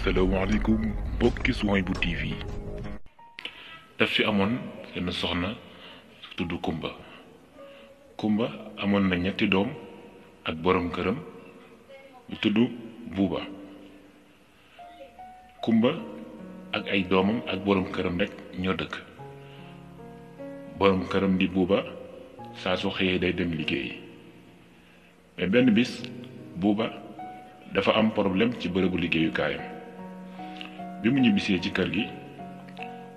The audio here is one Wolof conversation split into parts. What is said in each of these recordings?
salaamaaleykum mbokki Souhaïbou TV daf fi amoon yenn soxna su tudd Kumba amoon na ñetti doom ak borom këram ñu tudd Buuba. Kumba ak ay doomam ak borom këram rek ñoo dëkk. Borom këram di Buuba saa su xëyee day dem liggéeyi mais benn bis Buuba dafa am problème ci bërëbu liggéeyukaayam. bi mu ñibbisee ci kër gi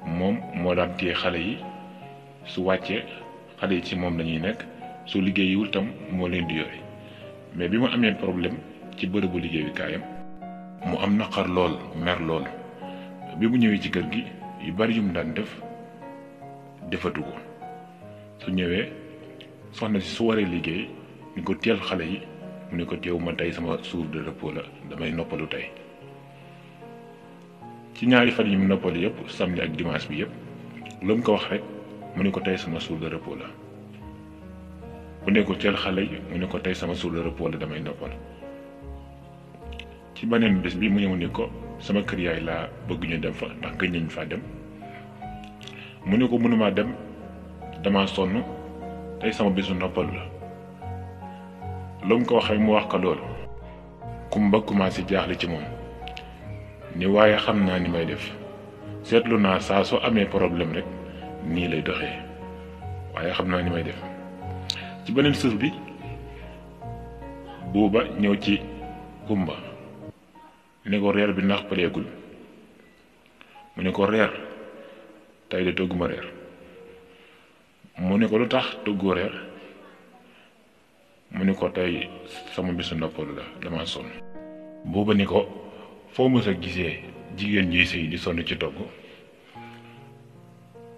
moom moo daan téye xale yi su wàccee xale yi ci moom lañuy nekk su liggéeyiwul tam moo leen di yore mais bi mu amee problème ci bërëbu liggéeyukaayam mu am naqar lool mer lool bi mu ñëwee ci kër gi yu bari yu mu daan def defatu ko su ñëwee soxna si su waree liggéey ni ko teel xale yi mu ne ko teew ma tey sama jour de repos la damay noppalu tey. ci ñaari fan yi mu noppalu yëpp samedi ak dimanche bi yëpp lu mu ko wax rek mu ne ko tey sama jour de repos la bu ne ko teel xale yi mu ne ko tey sama jour de repos la damay noppal. ci beneen bés bi mu ñëw ni ko sama kër yaay laa bëgg ñu dem fa ndax gëj nañ faa dem mu ne ko mënumaa dem dama sonn tey sama bésu noppal la lu mu ko wax rek mu wax ko loolu. Kumba commencé jaaxle ci moom ni waaye xam naa ni may def seetlu naa saa soo amee problème rek nii lay doxee waaye xam naa ni may def. ci beneen suuf bi Buuba ñëw ci Kumba ne ko reer bi ndax pareegul mu ne ko reer tey de togguma reer mu ne ko lu tax toggoo reer mu ne ko tey sama bisu noppalu la dama sonn. Buuba ni ko foo mës a gisee jigéen juy sëy di sonn ci togg.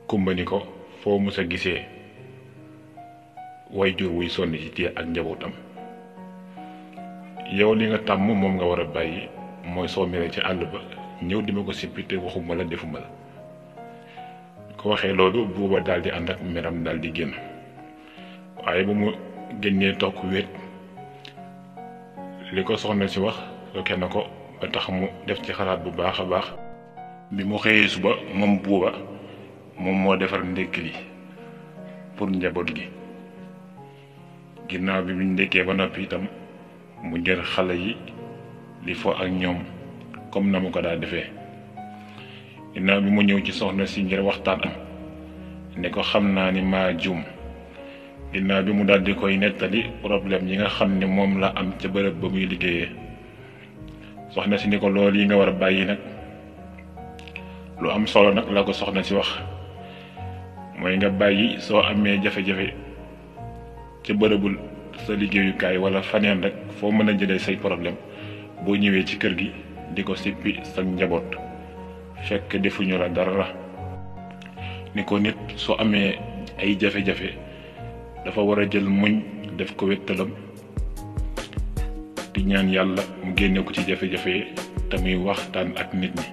Kumba ni ko foo mës a gisee way jur wuy sonn ci téye ak njabootam. yow li nga tàmm moom nga war a bàyyi mooy soo meree ci àll ba ñëw di ma ko sippi te waxuma la defuma la. ko waxee loolu Buuba daal di ànd ak meram daal di génn waaye bu mu génnee toog wéet li ko soxna si wax yokkee na ko ba tax mu def ci xalaat bu baax a baax. bi mu xëyee suba moom Buuba moom moo defar ndékki li pour njaboot gi. ginnaaw bi ñu ndekkee ba noppi itam mu jël xale yi li fo ak ñoom comme na mu ko daa defee. ginnaaw bi mu ñëw ci soxna si ngir waxtaan am ne ko xam naa ni maa juum. ginnaaw bi mu daal di koy nettali problème yi nga xam ne moom la am ca bërëb ba muy liggéeyee. soxna si ni ko loolu yi nga war a bàyyi nag lu am solo nag la ko soxna si wax mooy nga bàyyi soo amee jafe-jafe ca bërëbul sa liggéeyukaay wala faneen rek foo mën a jëlee say problème boo ñëwee ci kër gi di ko sippi sa njaboot fekk defuñu la dara. ni ko nit soo amee ay jafe-jafe dafa war a jël muñ def ko wettalam di ñaan yàlla mu génne ko ci jafe-jafe te muy waxtaan ak nit ñi.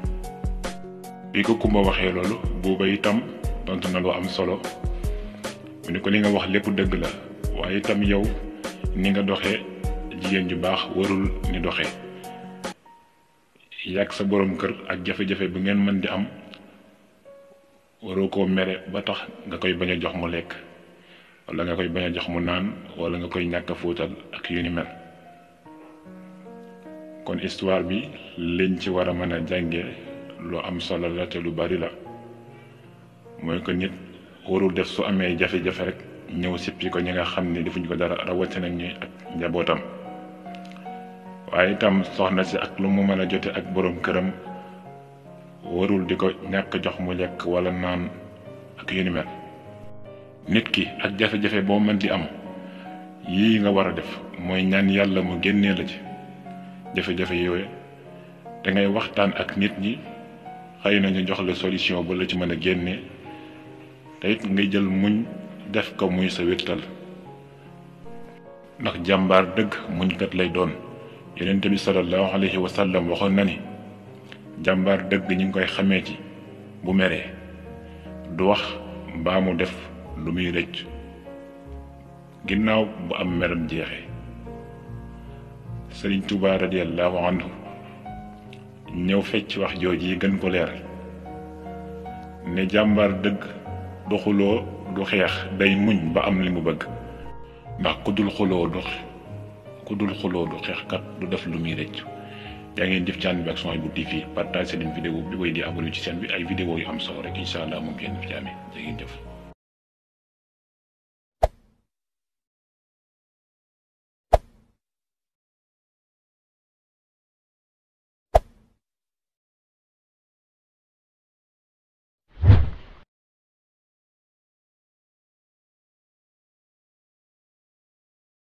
bi ko Kumba waxee loolu Buuba itam tontu na lu am solo mu ni ko li nga wax lépp dëgg la waaye itam yow ni nga doxee jigéen ju baax warul ni doxee. yàgg sa borom kër ak jafe-jafe bu ngeen mën di am waroo koo mere ba tax nga koy bañ a jox mu lekk wala nga koy bañ a jox mu naan wala nga koy ñàkk a fóotal ak yu ni mel. kon histoire bi liñ ci war a mën a jànge lu am solo la te lu bari la mooy que nit warul def su amee jafe-jafe rek ñëw sippi ko ñi nga xam ne defuñ ko dara rawatina ñi ak njabootam. waaye itam soxna si ak lu mu mën a jote ak borom këram warul di ko ñàkk jox mu lekk wala naan ak yu ni mel. nit ki ak jafe-jafe boo mën di am yii nga war a def mooy ñaan yàlla mu génnee la ci jafe-jafe yooyu da ngay waxtaan ak nit ñi xëy na ñu jox la solution ba la ci mën a génnee te it ngay jël muñ def ko muy sa wéttal ndax jàmbaar dëgg muñkat lay doon. Yonent bi sallallahu alayhi wa sallam waxoon na ni jàmbaar dëgg ñu ngi koy xamee ci bu meree du wax mbaa mu def lu muy rëcc ginnaaw bu am meram jeexee. Sëriñ Tuubaa radiyallahu anhu ñëw fecc wax jooji yi gën ko leeral ne jàmbaar dëgg du xuloo du xeex day muñ ba am li mu bëgg ndax ku dul xuloo du xeexkat du def lu muy rëcc. yaa ngeen jëf caan bi ak Souhaïbou TV partage seen vidéo bi way di abonné ci chaîne bi ay vidéo yu am solo rek incha allah moom kenn fi ci amee jaa ngeen jëf.